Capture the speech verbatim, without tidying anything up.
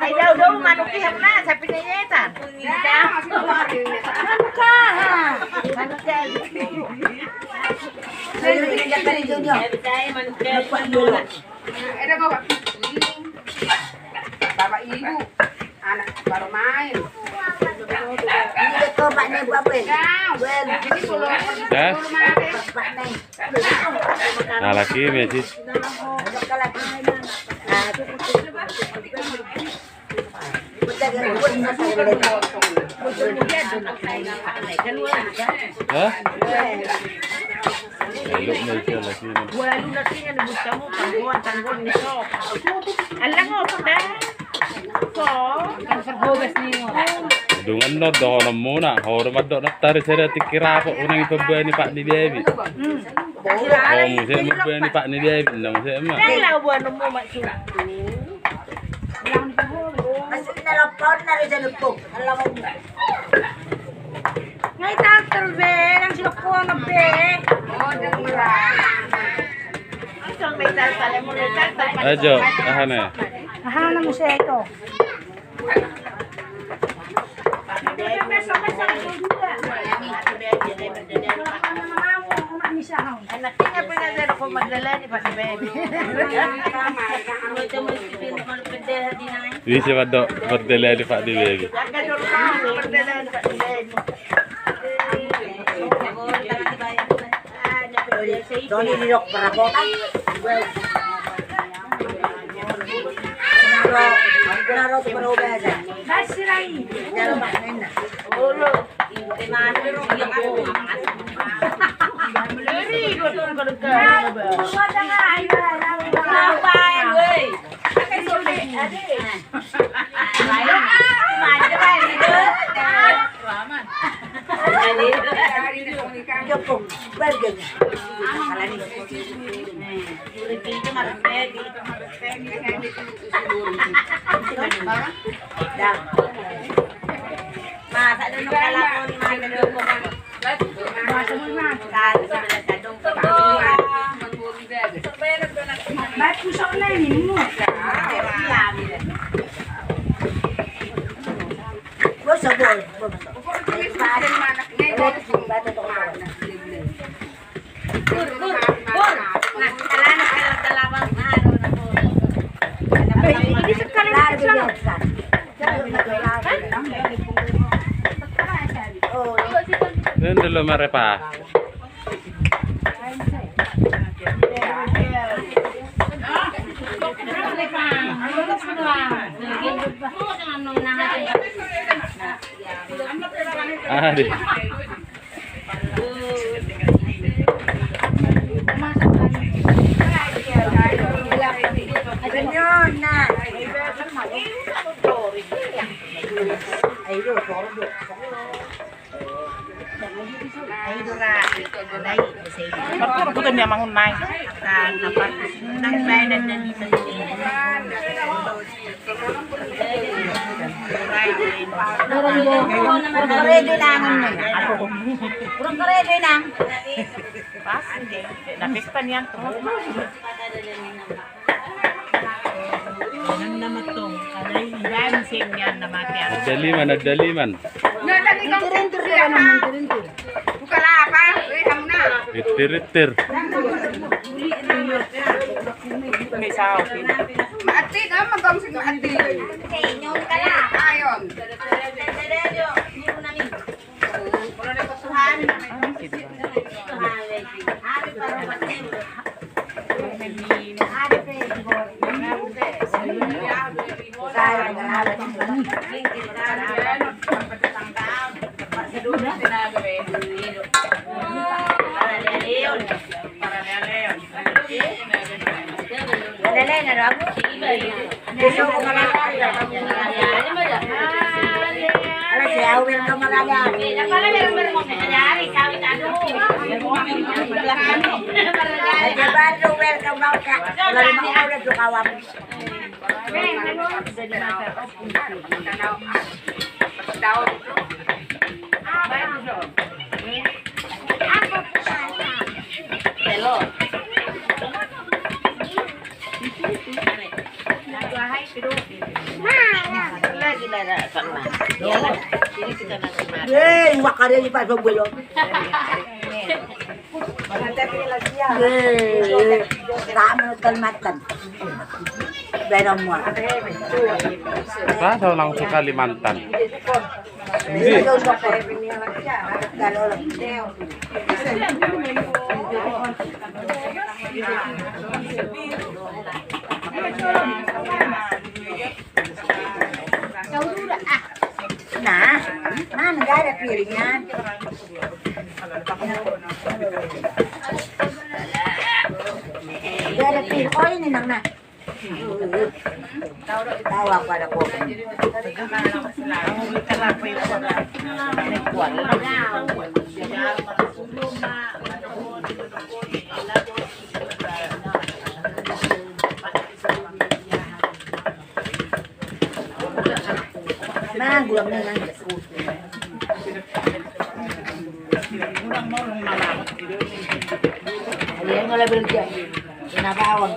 Ai dao dao manuk i hep na sapi na ietan. Manuk aha? Manuk aha? Manuk aha? Bapak Ibu, anak baru main. Ini dia topak nih, Bapak. Dah. Nah, lagi mesis. Hah? Elok na isi lagi. Walu na isi na buta mo, tanggoan, tanggoan ni so. Alang otak. So, kan perbogas ni. Dongan no dohonon muna, ho do mandok na tari sada tingki rapot unang i pembuat ni pak ni bebi. Ho muse pembuat ni pak ni bebi, na muse ma. Kan lau buat nemu maksud. Maksudnya lapor dari jalur pok. Ngai tantel be, nang si dokkono be. Ajo, aha ne? Aha ne muse ito. Enak tinggal punya saya dokon Magdalena. Bisa mandok Magdalena di pak di bebi. Toni di dok perabotan. Naro, naro tu perabotan. Basirai. Dalam maknanya. Ini dulu marepa. Adi. Marturu bukan dia mangun naik. Pas, na pesta nian tu. Daliman, daliman. Ittir, ittir. Mati, kan, magong sing mati. Ayon. Eh, iwak ada di pasok belum. Eh, eh, rame nonton mantan. Bae nomor. Rasa ulang suka Kalimantan. Hindi. Nah, mana nggak ada piringnya? Nggak ada piring. Oh, ini, Nang, nah. Tahu apa ada kopi? Nah, gula merah. Ini yang mulai berhenti. Ini apa, Bang?